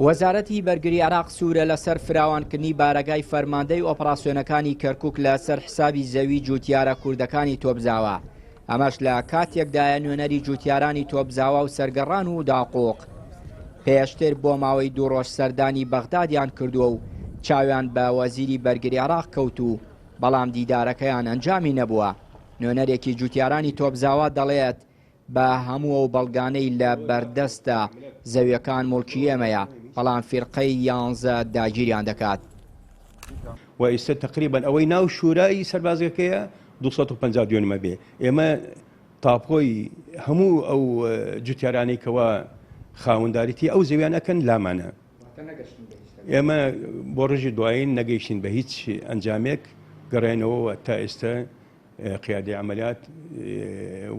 وەزارەتی بەرگری عێراق سوورە لەسەر فراوانکردنی بارەگای فەرماندەی ئۆپراسیۆنەکانی کەرکک لەسەر حسابی زەوی جوتیارە کوردەکانی تۆپزاوە ئەمەش لە کاتێکدایە نوێنەری جوتیارانی تۆپزاوا و سەرگەڕان و داقوق پێشتر بۆ ماوەی دوو ڕۆژ سەردانی بەغدادیان کردووە و چاویان بە وەزیری بەرگری عێراق کەوت و بەڵام دیدارەکەیان ئەنجامی نەبووە. نوێنەرێکی جوتیارانی تۆپزاوا دەڵێت، بە هەموو ئەو بەڵگانەی لە بەردەستە زەویەکان موڵکی ئێمەیە، بەڵام فیرقەی یانزە داگیریان دەکات. و ئیستە تەقریبەن ئەوەی ناو شورای سەربازگەکەیە 250 دۆنمە بێ ئێمە تاپۆی هەموو ئەو جوتیارانەی کەوا خاوەنداریتی ئەو زەویان ئەکەن لامانە ئێمە بۆ ڕژی دوایین نەگەیشتین بە هیچ ئەنجامێک گەڕێنەوە تا ئێستا قیادی عملیات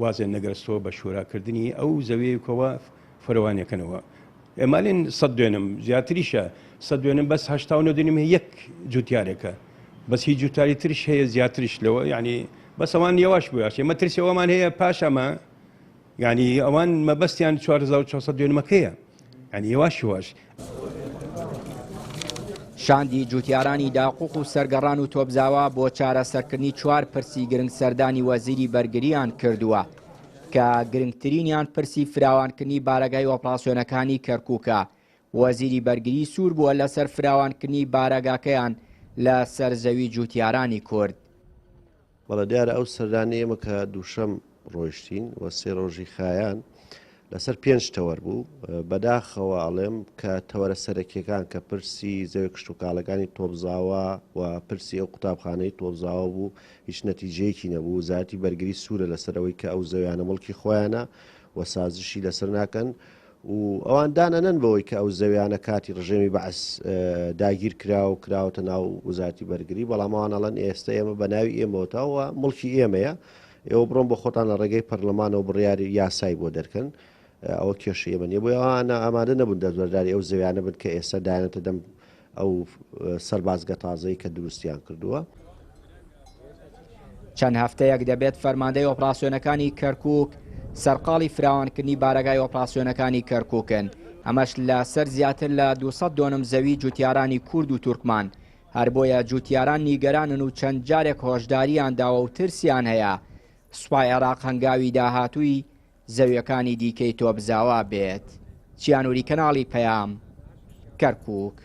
وازیان نەگەرستەوە بە شوراکردنی ئەو زەویەکەوە فراوانەکەنەوە ئێمالین سە دوێنم زیاتریشە سە دوێنم بەس هشتا و نۆ یەک جوتیارێکە بەس هی جوتاری ترش هەیە زیاتریش لەوە یعنی بەس ئەوان یەواش بوو ئێمە ترسی ئەومان هەیە پاش ئەمە یعنی ئەوان مەبەستیان 4400 دوێنمەکەیە یعنی یەواش یەواش. شاندی جوتیارانی داقوق و سەرگەڕان و تۆپزاوا بۆ چارەسەرکردنی چوار پرسی گرنگ سەردانی وەزیری بەرگریان کردووە کە گرنگترینیان پرسی فراوانکردنی بارەگای ئۆپراسیۆنەکانی کەرکووکە وەزیری بەرگری سوور بووە لەسەر فراوانکردنی بارەگاکەیان لە سەر زەوی جوتیارانی کورد. بەڵێ دیارە ئەو سەردانەی ئێمە کە دووشەم ڕۆیشتین و سێ ڕۆژی خایان لەسەر پێنج تەوەر بوو بەداخەوە ئەڵێم کە تەوەرە سەرەکیەکان کە پرسی زەوی کشتتوکاڵەکانی تۆپزاوە و پرسی ئەو قوتابخانەی تۆپزاوە بوو هیچ نەتیجەیەکی نەبوو وەزارەتی بەرگری سوورە لەسەر ئەوەی کە ئەو زەویانە مڵکی خۆیانە و سازشی لەسەر ناکەن و ئەوان دان ئەنەن بەوەی کە ئەو زەویانە کاتی ڕژێمی بەعس داگیر کرا و کراوەتە ناو وزارەتی بەرگری بەڵام ئەوان ئەڵێن ئێستا ئێمە بە ناوی ئێمەوەتەوە مڵکی ئێمەیە ئێوە بڕۆن بۆ خۆتان لە ڕێگەی پەرلەمانەوە بڕیاری یاسای بۆ دەرکەن ئەوە کێشەی ئێمە نییە بۆیە ئەوانە ئامادە نەبوون دەستبەرداری ئەو زەویانە بن کە ئێستا دایانەتە دەم ئەو سەربازگە تازەی کە دروستیان کردووە. چەند هەفتەیەک دەبێت فەرماندەی ئۆپراسیۆنەکانی کەرکوک سەرقاڵی فراوانکردنی بارەگای ئۆپراسیۆنەکانی کەرکوکن، ئەمەش لەسەر زیاتر لە 200 دۆنم زەوی جوتیارانی کورد و تورکمان، هەر بۆیە جوتیاران نیگەرانن و چەند جارێک هۆشدارییان داوە و ترسیان هەیە سوپای عێراق هەنگاوی داهاتووی زەویەکانی دیکەی تۆپزاوا بێت. چیانوری کەناڵی پەیام، کەرکوک.